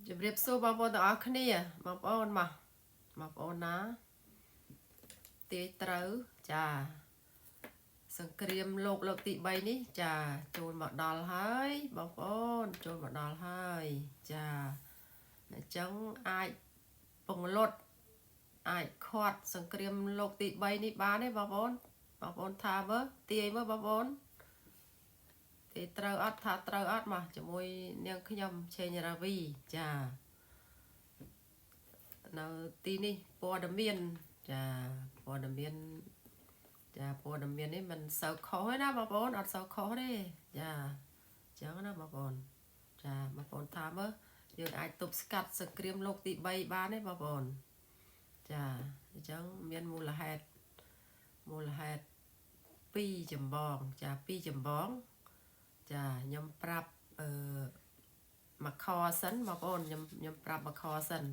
ជម្រាបសួរបងប្អូនទាំងអស់គ្នាបងប្អូនមកបងប្អូនណាទាយត្រូវចាសង្គ្រាមលោកលើកទី3នេះចាចូលមកដល់ហើយបងប្អូនចូលមកដល់ហើយចាអញ្ចឹងអាចពង្លត់អាចខាត់សង្គ្រាមលោកទី3នេះបានទេបងប្អូនបងប្អូនថាមើលទាយមើលបងប្អូនទេត្រូវអត់ថាត្រូវអត់មកជាមួយនាងខ្ញុំឆេងរាវីចានៅទីនេះព័ត៌មានចាព័ត៌មានចាព័ត៌មាននេះមិនសូវខុសទេណាបងប្អូនអត់សូវខុសទេចាអញ្ចឹងណាបងប្អូនចាបងប្អូនថាមើលយើងអាចទប់ស្កាត់សង្គ្រាមលោកទី3បានទេបងប្អូនចាអញ្ចឹងមានមូលហេតុមូលហេតុ2ចម្បងចា2ចម្បង ចាខ្ញុំប្រាប់អឺមួយខសិនបងប្អូនខ្ញុំខ្ញុំប្រាប់មួយខសិន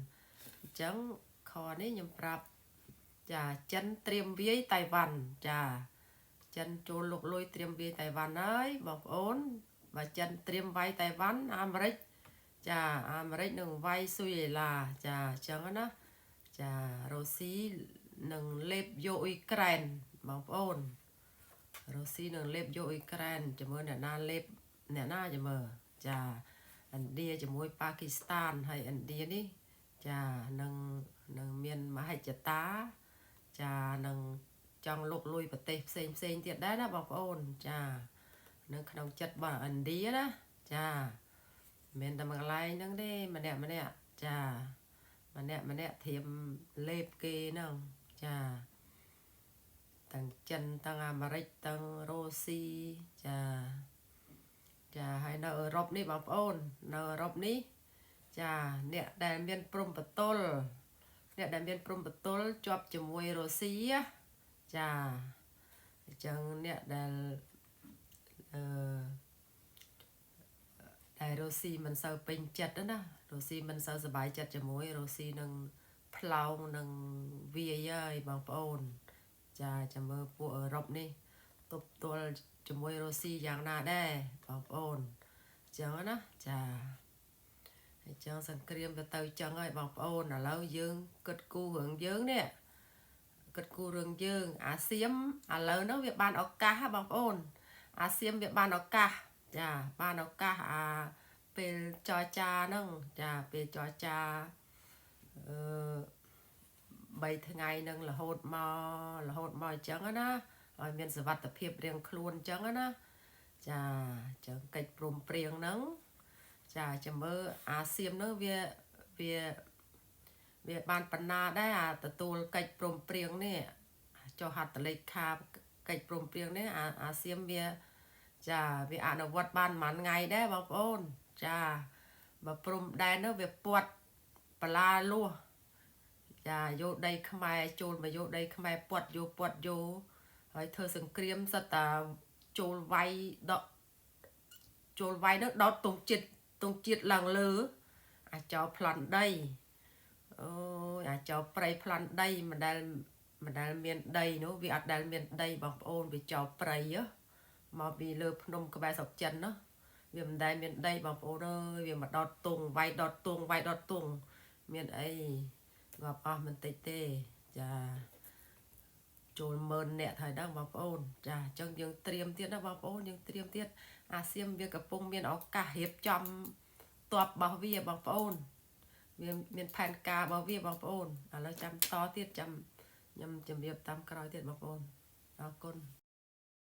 អញ្ចឹងខនេះខ្ញុំប្រាប់ចាចិនត្រៀមវាយតៃវ៉ាន់ចាចិនចូលលុកលុយត្រៀមវាយតៃវ៉ាន់ហើយបងប្អូនបើចិនត្រៀមវាយតៃវ៉ាន់អាមេរិកចាអាមេរិកនឹងវាយស៊ុយអេឡាចាអញ្ចឹងណាចារុស្ស៊ីនឹងលេបយកអ៊ុយក្រែនបងប្អូន រុស្ស៊ីនឹងលេបយកអ៊ុយក្រែនជាមួយអ្នកណាលេបអ្នកណាចាំមើលចាឥណ្ឌាជាមួយប៉ាគីស្ថានហើយឥណ្ឌានេះចានឹងនឹងមានមហិច្ឆតាចានឹងចង់លុកលុយប្រទេសផ្សេងផ្សេងទៀតដែរណាបងប្អូនចានៅក្នុងចិត្តរបស់ឥណ្ឌាណាចាមិនមែនតែមួយកន្លែងហ្នឹងទេម្នាក់ម្នាក់ចាម្នាក់ម្នាក់ធៀមលេបគេហ្នឹងចា ទាំងចិនទាំងអាមេរិកទាំងរុស្ស៊ីចាចាហើយនៅអឺរ៉ុបនេះបងប្អូននៅអឺរ៉ុបនេះចាអ្នកដែលមានព្រំប្រទល់អ្នកដែលមានព្រំប្រទល់ជាប់ជាមួយរុស្ស៊ីចាអញ្ចឹងអ្នកដែលអឺដែលរុស្ស៊ីមិនសូវពេញចិត្តណារុស្ស៊ីមិនសូវសប្បាយចិត្តជាមួយរុស្ស៊ីនឹងផ្លោងនឹងវាយហើយបងប្អូន ចាចាំមើលពួកអឺរ៉ុបនេះទប់ទល់ជាមួយរុស្ស៊ីយ៉ាងណាដែរបងប្អូនអញ្ចឹងណាចាអញ្ចឹងសង្គ្រាមទៅទៅចឹងហើយបងប្អូនឥឡូវយើងគិតគូររឿងយើងនេះគិតគូររឿងយើងអាសៀមឥឡូវហ្នឹងវាបានឱកាសហ៎បងប្អូនអាសៀមវាបានឱកាសចាបានឱកាសអាពេលចរចាហ្នឹងចាពេលចរចាអឺ 3ថ្ងៃនឹងរហូតមករហូតមកអញ្ចឹងណាឲ្យមានសុវត្ថិភាពរៀងខ្លួនអញ្ចឹងណាចាអញ្ចឹងកិច្ចព្រមព្រៀងហ្នឹងចាចាំមើលអាសៀមហ្នឹងវាវាវាបានបណ្ណាដែរអាទទួលកិច្ចព្រមព្រៀងនេះចុះហត្ថលេខាកិច្ចព្រមព្រៀងនេះអាអាសៀមវាចាវាអនុវត្តបានប្រហែលថ្ងៃដែរបងប្អូនចាបើព្រំដែននោះវាពាត់បលាលួស ចាយកដីខ្មែរចូលមកយកដីខ្មែរពាត់យកពាត់យកហើយធ្វើសង្គ្រាមសិតតាចូលវាយដកចូលវាយនោះដោតទងជាតិទងជាតិឡើងលើអាចោប្លន់ដីអូយអាចោព្រៃប្លន់ដីមិនដែលមិនដែលមានដីនោះវាអត់ដែលមានដីបងប្អូនវាចោលព្រៃហ៎មកពីលើភ្នំក្បែរស្រុកចិនណាវាមិនដែលមានដីបងប្អូនអើយវាមកដតទងវាយដតទងវាយដតទងមានអីងាប់អស់មិនតិចទេចាចូលម៉ឺនអ្នកហើយដឹងបងប្អូនចាអញ្ចឹងយើងត្រៀមទៀតណាបងប្អូនយើងត្រៀមទៀតអាសៀមវាកំពុងមានឱកាសរៀបចំតបរបស់វាបងប្អូនវាមានផែនការរបស់វាបងប្អូនឥឡូវចាំតទៀតចាំខ្ញុំជម្រាបតាមក្រោយទៀតបងប្អូនអរគុណ។